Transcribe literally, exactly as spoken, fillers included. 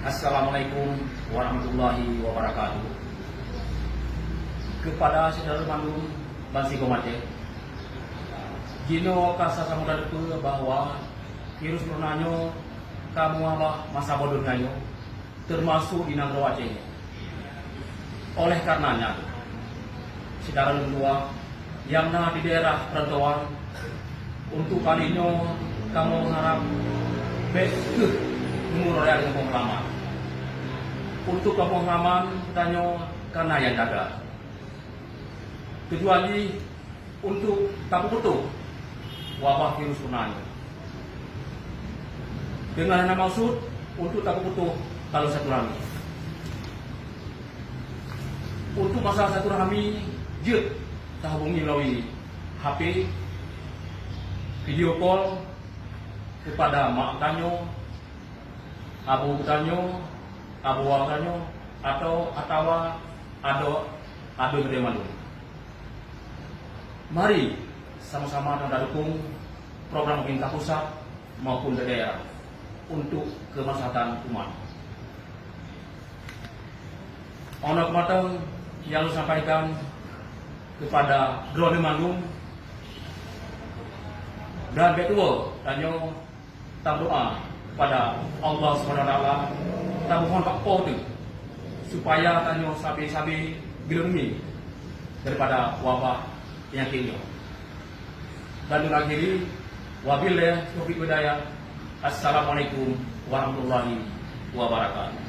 Assalamualaikum warahmatullahi wabarakatuh. Kepada syedara mandum bansigom Aceh, jinoe ka sama-sama tateupeue bahwa virus corona nyoe ka meuwabah masa bodoh nyoe, termasuk di nanggroe Aceh. Oleh karenanya, syedara lôn dua nyang na di daerah perantauan, untuk kali nyoe kamoe harab bék kheueh meunurot raya deungon pengalaman. Untuk kamoe pengalaman tanyoe kana nyang jaga. Tujuan jih untuk tapeuputôh wabah virus corona nyoe. Dengan hana maksud untuk tapeuputôh tali silaturahmi. Untuk masalah silaturahmi, jeuet tahubungi melalui H P, video call kepada mak tanyoe, abu tanyoe, abu tanyoe, atau atawa ado ado dari mandum. Mari sama-sama dukung program pemerintah pusat maupun daerah untuk kemaslahatan umat. Ono keumatan nyang lôn sampaikan kepada droeneuh mandum, dan beutôi tanyoe tameudoa kepada Allah Subhanahu Wa Taala, tamohon bak Po teuh supaya tanyoe sabe-sabe geulindungi daripada wabah peunyakét nyoe. Dan lôn akhiri, wabillahi taufiq wal hidayah. Assalamualaikum warahmatullahi wabarakatuh.